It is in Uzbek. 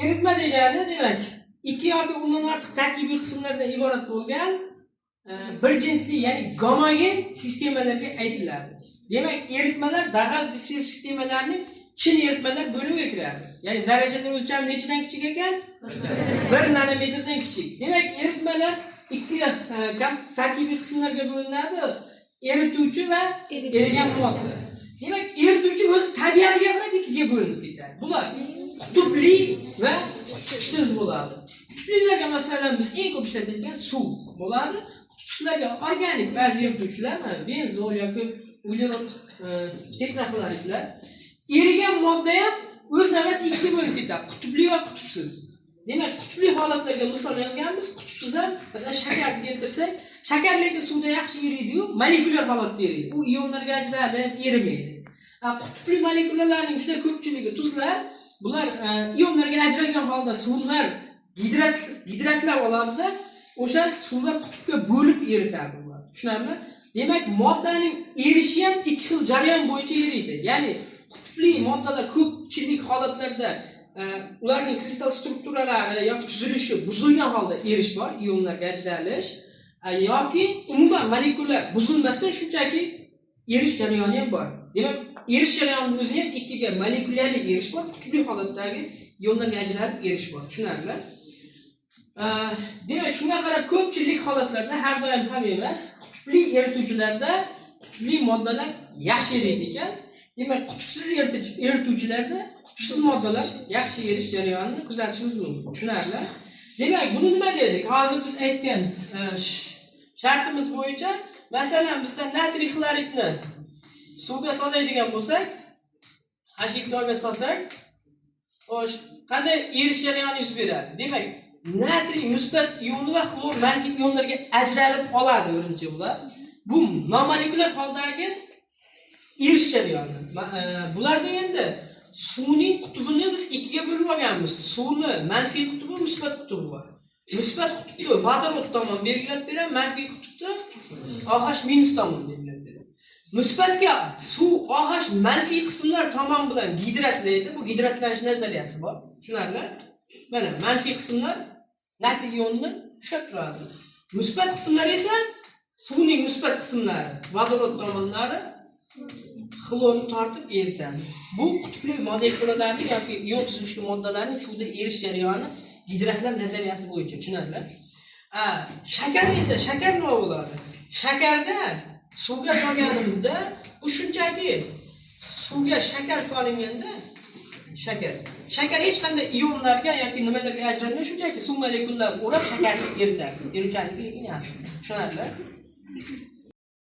Eritma degani, demak, ikki yoki undan ortiq tarkibiy qismlardan iborat bo'lgan bir jinsli, ya'ni gomogen sistemalarga aytiladi. Demak, eritmalar dag'al dispers sistemalarning chin eritmalar bo'limiga kiradi. Ya'ni zarrachaning o'lchami nechidan kichik ekan? 1 nanometrdan kichik. Demak, eritmalar ikki tarkibiy qismlarga bo'linadi. Erituvchi va erigan modda. Demak, erituvchi o'zi tabiatiga qarab ikkiga bo'linib ketadi. Bular qutbli va qutbsiz bo'ladi. Qutblilarga masalan biz eng ko'p ishlatadigan suv bo'ladi. Qutbsizlarga organik ba'zi erituvchilar, mana benzol yoki uglerod tetraxloridlar. Erigan modda ham o'z navbatida ikkiga bo'linib ketadi. Qutbli va qutbsiz. Demak, qutbli holatlarga misol yozganmiz. Qutbsizdan masalan shakarni keltirsak, shakar lekin suvda yaxshi eriydi-yu, molekulyar holatda eriydi. U ionlarga ajralib erimaydi. Qutbli molekulalarning juda ko'pchiligi tuzlar, bular ionlarga ajralgan holda suvlar gidratlab oladida, o'sha suvlar qutbga bo'lib eritadi ular. Tushunarlimi? Demak, moddaning erishi ham ikki xil jarayon bo'yicha eriydi. Ya'ni qutbli moddalar ko'pchilik holatlarda ularning kristal strukturalari yoki tuzilishi buzilgan holda erish bor, ionlarga ajralish, yoki umuman molekula buzilmasdan shunchaki erish jarayoni ham bor. Demak, erish jarayonining o'zi ham ikkiga molekulyarlik erish bor, qutbli holatdagi ionlarga ajralib erish bor. Tushunarlimi? Demak, shunga qarab ko'pchilik holatlarda, har doim ham emas, qutbli erituvchilarda qutbli moddalar yaxshi eriydi ekan. Demak, qutbsiz erituvchilarda qutbsiz moddalar yaxshi erish jarayonini kuzatishimiz mumkin. Tushunarli? Demak, buni nima dedik? Hozir biz aytgan shartimiz bo'yicha, masalan, bizda natriy xloridni suvga soladigan bo'lsak, H2O ga solsak, xo'sh, qanday erish jarayoni yuz beradi? Demak, natriy musbat ioni va xlor manfiy ionlarga ajralib oladi birinchi bular. Bu nomolekulyar holdagi erish jarayoni. Bularda endi suvning qutbini biz ikkiga bo'lib olganmiz. Suvni manfiy qutbi, musbat qutbi bor. Musbat qutbni vodorod tomon belgilab beradi, manfiy qutbni OH minus tomon belgilab beradi. Musbatga suv OH manfiy qismlar tomon bilan gidratlaydi. Bu gidratlanish nazariyasi bor. Tushunarli? Mana manfiy qismlar natriy ionini ushlab turadi. Musbat qismlar esa suvning musbat qismlari, vodorod tomonlari xlorni tortib eritadi. Bu qutbli molekulalarning yoki ion tuzilishli moddalarning suvda erish jarayoni gidratlar nazariyasi bo'yicha. Tushunarli? Shakar esa, shakar nima bo'ladi? Shakarda suvga solganimizda bu shunchaki suvga shakar solinganda shakar hech qanday ionlarga yoki nimalarga ajralmay, shunchaki suv molekulalari o'rab shakarni eritadi. Eruvchanligi lekin yaxshi. Tushunarli?